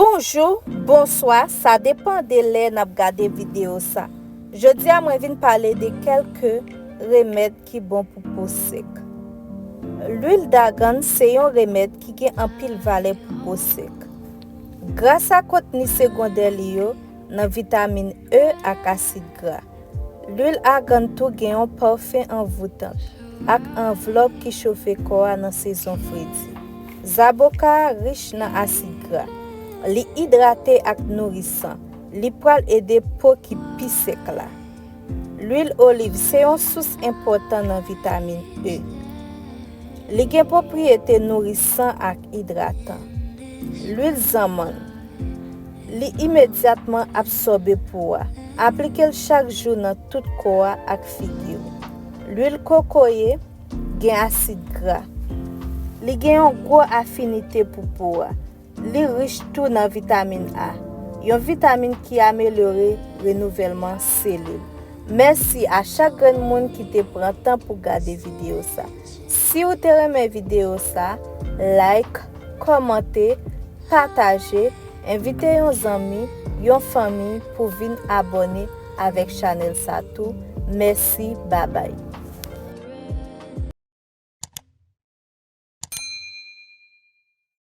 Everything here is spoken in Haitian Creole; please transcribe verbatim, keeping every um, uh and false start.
Bonjou, bonswa, sa depann de lè n ap gade videyo sa. Jodi a mwen vin pale de kèlke remèd ki bon pou po sèk. Lwil dagann se yon remèd ki gen anpil valè pou po sèk. Gras a kontni segondè li yo nan vitamin E ak asid gra. Lwil agann tou gen yon pafen anvoutan ak anvlòp ki chofe kò a nan sezon fredi. Zaboka a rich nan asid gra. Li idrate ak nourisan. Li pral ede po ki pi sèk la. Lwil oliv se yon sous enpòtan nan vitamin E. Li gen pwopriyete nourisan ak idratan. Lwil zanmann. Li imedyatman absòbe po a. Aplike l chak jou nan tout kò a ak figi w. Lwil kokoye gen asid gra. Li gen yon gwo afinite pou po a. Li rich tou nan vitamin A, yon vitamin ki amelyore renouvèlman selil. Mèsi a chak grenn moun ki te pran tan pou gade videyo sa. Si w te renmen videyo sa, like, kòmante, pataje, envite yon zanmi, yon fanmi pou vin abòne avèk chanèl sa tou. Mèsi, babay.